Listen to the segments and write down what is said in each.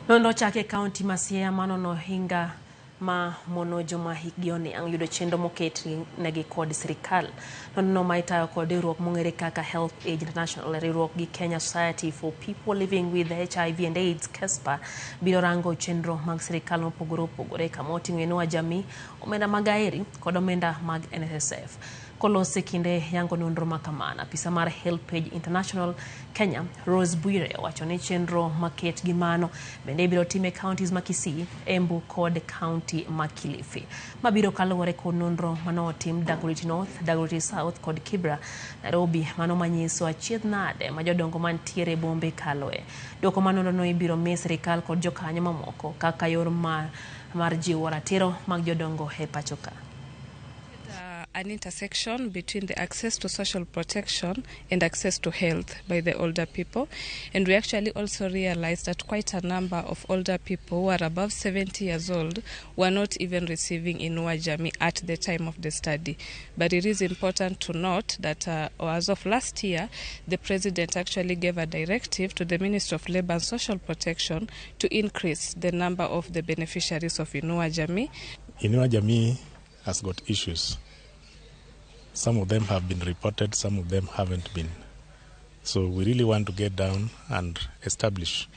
Nonro ochaki e kaunti ma Siaya manono ohinga ma mono joma hikgi oniang' yudo chenro moket negi kod sirikal. Nonrono ma itayo kod riwruok mong'ere kaka HelpAge International e riwruok gi Kenya Society for People Living with HIV and AIDS KESPA biro rango chenro mag sirikal mopogore opogore kama oting'o Inua Jamii, omenda mag Aheri kod omenda mag NSSF. Kolos e kinde yango nonro ma kamano, apisa mar HelpAge International Kenya, Rose Bwire owacho ni chenro maket gi mano bende ibiro tim e counties ma Kisii, Embu kod county ma Kilifi. Mabiro kaluwore kod nonro manotim Dagoretti North, Dagoretti South kod Kibra, Nairobi mano manyiso achiedh nade ma jodongo mantiere e bombe kaloe. Duoko mar nonrono ibiro mi sirikal kod jokanyo mamoko kaka yor mar jiwo ratiro mag jodongo e pacho ka. An intersection between the access to social protection and access to health by the older people. And we actually also realized that quite a number of older people who are above 70 years old were not even receiving Inua Jamii at the time of the study. But it is important to note that as of last year, the president actually gave a directive to the Ministry of Labor and Social Protection to increase the number of the beneficiaries of Inua Jamii. Inua Jamii has got issues. Some of them have been reported, some of them haven't been. So we really want to get down and establish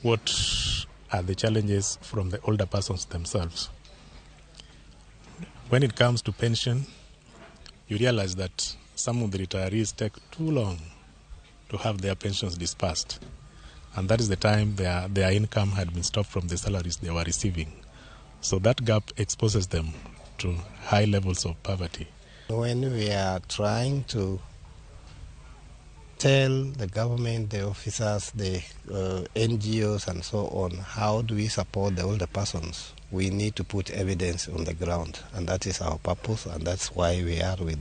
what are the challenges from the older persons themselves. When it comes to pension, you realize that some of the retirees take too long to have their pensions dispersed. And that is the time their income had been stopped from the salaries they were receiving. So that gap exposes them to high levels of poverty. When we are trying to tell the government, the officers, the NGOs and so on, how do we support the older persons, we need to put evidence on the ground, and that is our purpose, and that's why we are with